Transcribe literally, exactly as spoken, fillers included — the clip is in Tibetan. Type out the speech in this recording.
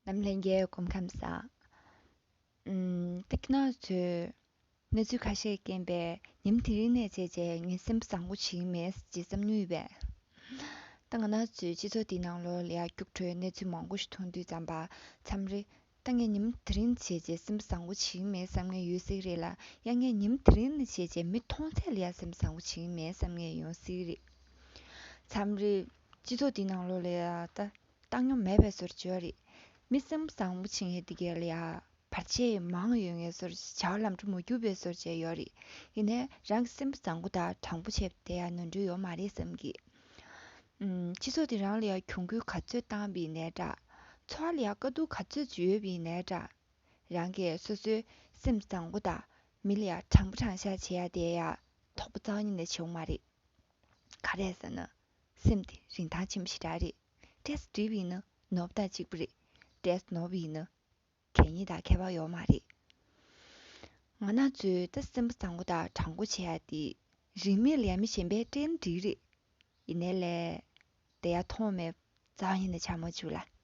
ལམ་ལྷན་རྒྱས་སྐུ་ཁམས་བཟང་། ཨམ། ད་ཁྱེད་རང་ཚོས་གནས་ཚུལ་ཁ་ཤས་རྐྱེན་པས་ཉིན་དེ་རིང་ནས་བྱས་རྗེས་ངས་སེམས་པ་བཟང་པོ་བྱེད་ཀྱི་མེད་ཅེས་བསམ་མྱོང་ཡོད་པས། ད་ང་རང་ཚོའི་སྤྱི་ཚོགས་འདིའི་ནང་ལོགས་ལ་ཡང་རྒྱུགས་འཕྲོད་གནས་ཚུལ་མང་པོ་ཞིག་མཐོང་དུས་ཙམ་པ་མཚམས་རེ། ད་ངས་ཉིན་དེ་རིང་བྱས་རྗེས་སེམས་པ་བཟང་པོ་བྱེད་ཀྱི་མེད་བསམ་མཁན་ཡོད་སྲིད་རེད་ལ། ཡང་ངས་ཉིན་དེ་རིང་ནས་བྱས་རྗེས་མི་མཐོང་ཚད་ལ་ཡང་སེམས་པ་བཟང་པོ་བྱེད་ཀྱི་མེད་བསམ་མཁན་ཡོང་སྲིད་རེད། མཚམས་རེ། སྤྱི་ཚོགས་འདིའི་ནང་ལོགས་ལ་ཡང་ད་བཏང་སྙོམས་མེད་པའི་བཟོ་འདྲ་ཅིག་ཡོད་རེད། མི་སེམས་པ་བཟང་པོ་བྱེད་མཁན་དེ་ག་ལ་ཡང་བར་ཆད་མང་ཡོད་མཁན་བཟོ་འདྲ། བྱ་བ་ལམ་འགྲོ་མ་རྒྱུག་པའི་བཟོ་འདྲ་ཅིག་ཡོད་རེད། ཡིན་ནའི་རང་གི་སེམས་པ་བཟང་པོ་དང་དྲང་པོ་བྱས་པ་དེ་ཡང་ནོར་འཁྲུལ་ཡོད་མ་རེད་བསམ་གི། ཨུམ། སྤྱི་ཚོགས་དེ་རང་ལ་ཡང་གྱོང་གུན་ག་ཚོད་བཏང་བ་ཡིན་ནའི་འདྲ། འཚོ་བ་ལ་ཡང་དཀའ་སྡུག་ག་ཚོད་ཅིག་ཡོད་པ་ཡིན་ནའི་འདྲ། རང་གིས་སོ་སོའི་སེམས་བཟང་པོ་དང་མི་ལ་ཡང་དྲང་པོ་དྲང་བཞག་བྱེད་ཡ་དེ་ཡང་དོགས་པ་རྩ་བ་ཉིད་ནས་བྱེད་འོང་མ་རེད། ག་རེ་ཟེར་ན། སེམས་དེ་རིན་ཐང་ཆེན་པོ་ཞེ་དྲག་རེད། འདྲེས་སུ་འགྲིག་པ་ཡིན་ན་ནོར་བ་དང་གཅིག་པ་རེད། འདྲེས་སུ་ནོར་བ་ཡིན་ན་གད་སྙིགས་དང་ཁྱད་པར་ཡོད་མ་རེད། ང་རང་ཚོས་ད་སེམས་པ་བཟང་པོ་དང་དྲང་པོ་བྱེད་ཡ་དེ་རིན་མེད་ལས་མེད་གཞན་པས་སྤྲད་ན་འགྲིག་རེད། ཡིན་ནའི་ལས་དེ་ཡང་མཐོང་མེད་རྩ་བ་ཉིད་ནས་འཆར་མ་བཅུག་ལ།